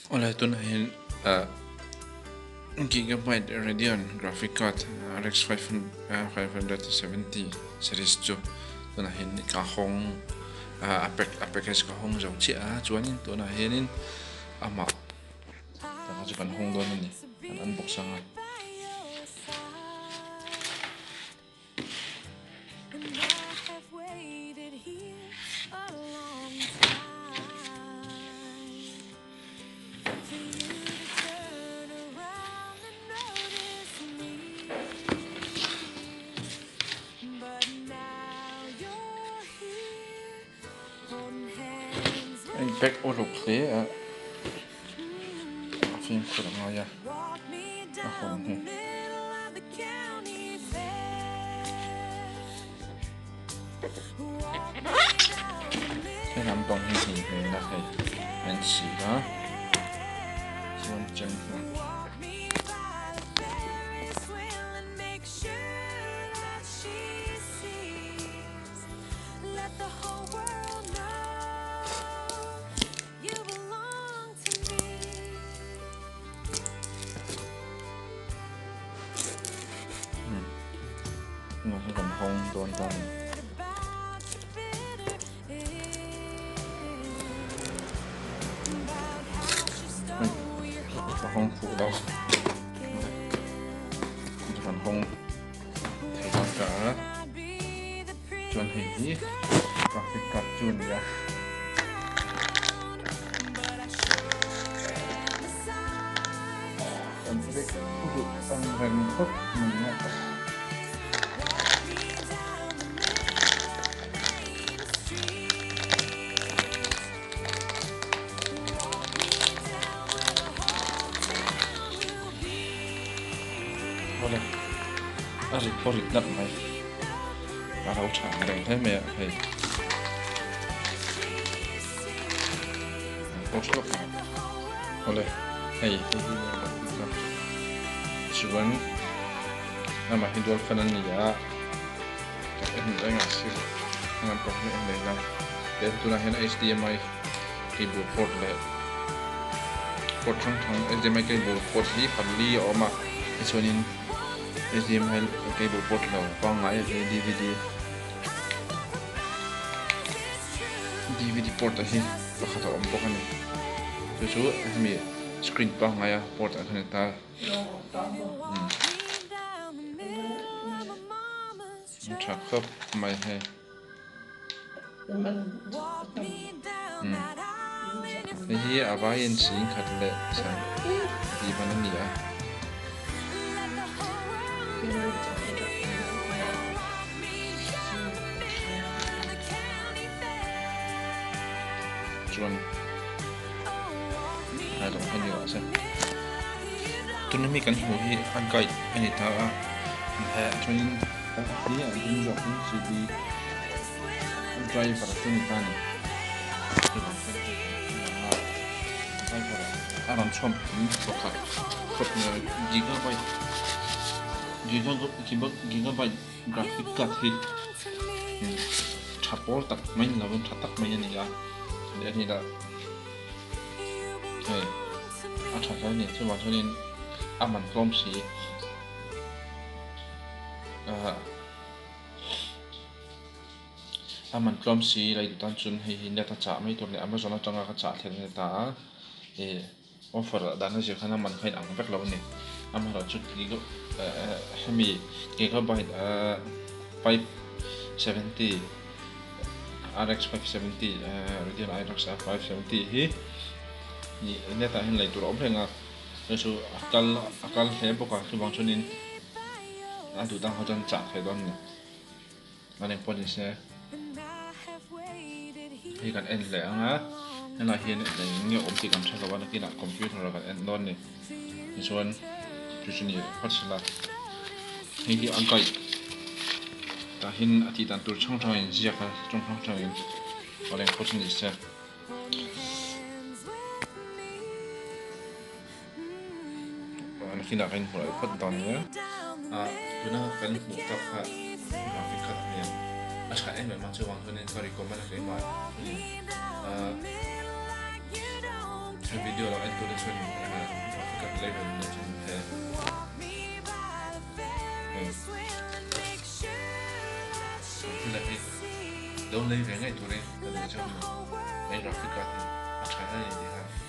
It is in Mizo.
Awle tunah hian ah Gigabyte Radeon graphic card RX 570 series chu tunah hian ka hawng ah a pack a package ka hawng zo chiah a chuanin tunah hianin amah taka chu kan hawng dawn a ni kan unbox ang a. A in pack uluk hle a a fimkhur a ngai a a hawn hi. He lampang hi hnih hmel a hei an si a chuan chem hmun. Tunah hian kan hawng dawn ta a ni. Ka hawng fuh lo. Kan hawng thei dawn ta a. Chuan hei hi traffic card chu a ni a. Kan vek duh ang reng khawp mai a. Awle a rit pawh rit nalh mai. A lo tha ang reng hle mai a hei. An post lawk ang. Awle hei hei hi nia lo tih kha. Chuan amah hi dual fan a ni a. Ka en reng a sir heng an pawh hi en leh ila. Tin tunah hian HDMI cable port leh port hrang hrang HDMI cable port hi pali a awm a tichuanin HDMI cable port lo pangngai a hi dvd dvd port a hi pakhat a awm bawk a ni chu chu hemi screen pangngai a port ah khan a tar umm tha khawp mai hei. Hei hi a vaiin singkhat leh sang tih man a ni a. Chuan hai lawng kha ni rawh se. Tuna mi kan hmuh hi a guide a ni ta a chuanin hi a ding zawk hi cd driver chu ni ta a ni driver a rawn chhuak pakhat khawp mai gigabyte gigabyte graphic card hi tha pawl tak mai ni lovin tha tak mai a ni a a ni lah hei a tha hle a ni chuvang chuanin a man tlawm si. A man tlawm si lei duh tan chuan hei hi net a chah mai tur a ni amazon atanga ka chah thlen a ni ta a ih offer ah dahna zir khan a man kha a inang vek lo a ni amaherawhchu hemi gigabyte 570 rx 570 radeon rx 570 hi net ah hian lei tur a awm reng a. Chu chu a kal a kal hle bawk a chuvang chuanin a duh dang ho chuan chah thei dawn a ni a engpawh ni se hei kan en leh ang a helaiah hian eng nge awm tih kan hre lo a nakinah computer ah kan en dawn a ni tichuan chu chu ni phawt sela hei hi a guide tah hian a tih dan tur hrang hrang a inziak a ṭawng hrang hrangin a engpawh chu ni se. Nakinah kan inhmuh leh phawt dawn nia. Ah tuna kan hmuh tak kha graphic kha a nia. A tha em em a chuvang chuanin ka recommend a keimah ah He video lo en tur te chuan graphic card lei ve duh chuan he hei thil hi lo lei ve ngei turin ka duh chuan hei graphic card hi a tha a ni tih kha.